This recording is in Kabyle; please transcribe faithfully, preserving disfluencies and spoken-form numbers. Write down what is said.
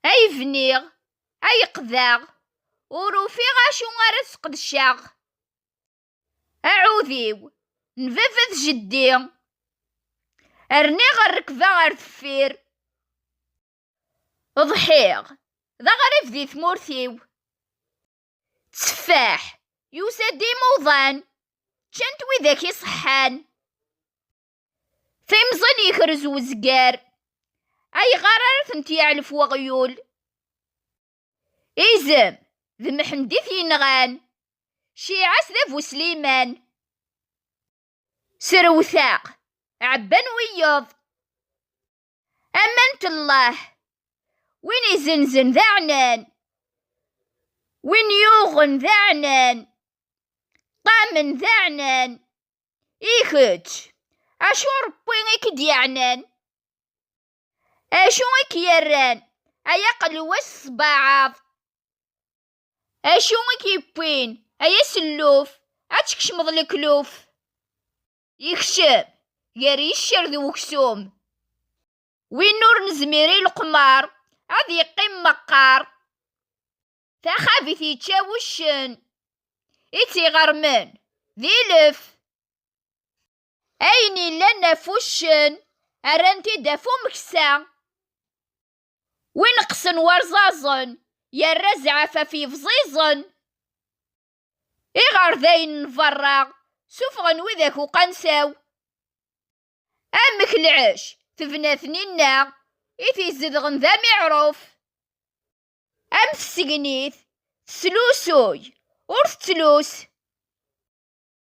Ay bniɣ, ay qdaɣ, ur ufiɣ acu ara sqedceɣ. Aɛudiw n baba d jeddi, rniɣ rrekba ar deffir. Ḍḥiɣ, d aɣrib di tmurt-iw. Tteffaḥ, yusa-d imuḍan, ččan-t widak iṣeḥḥan. Timẓin yekrez uzgar, ayɣer ara tent-yeɛlef weɣyul? Izem, d Mḥend i t-yenɣan, Ciɛas d Abu Sliman. Srewteɣ, ɛebban wiyeḍ. Aman n tellah, win izenzen d aɛnan, win yuɣen d aɛnan, ṭṭamen d aɛnan. I kečč, acu n Ṛebbi i k-id-yeɛnan? Acu i k-yerran, ay aqelwac tesbaɛaḍ? Acu i k-yewwin, ay aselluf, ad tkecmeḍ lekluf? Yekcem gar yiccer d uksum. Win ur nezmir i leqmar, ad yeqqim meqqar. Taxabit yečča wuccen, i tt-iɣermen d ilef. Ayen yellan ɣef wuccen, rran-t-id ɣef umeksa. Win qqsen warẓaẓen, yerra zɛaf ɣef yebẓiẓen. Iɣerdayen n berra, sufɣen widak uqansaw. Amek lɛec tebna tninna, i t-izedɣen d amiɛruf. Am tsegnit, teslusuy, ur tettlus.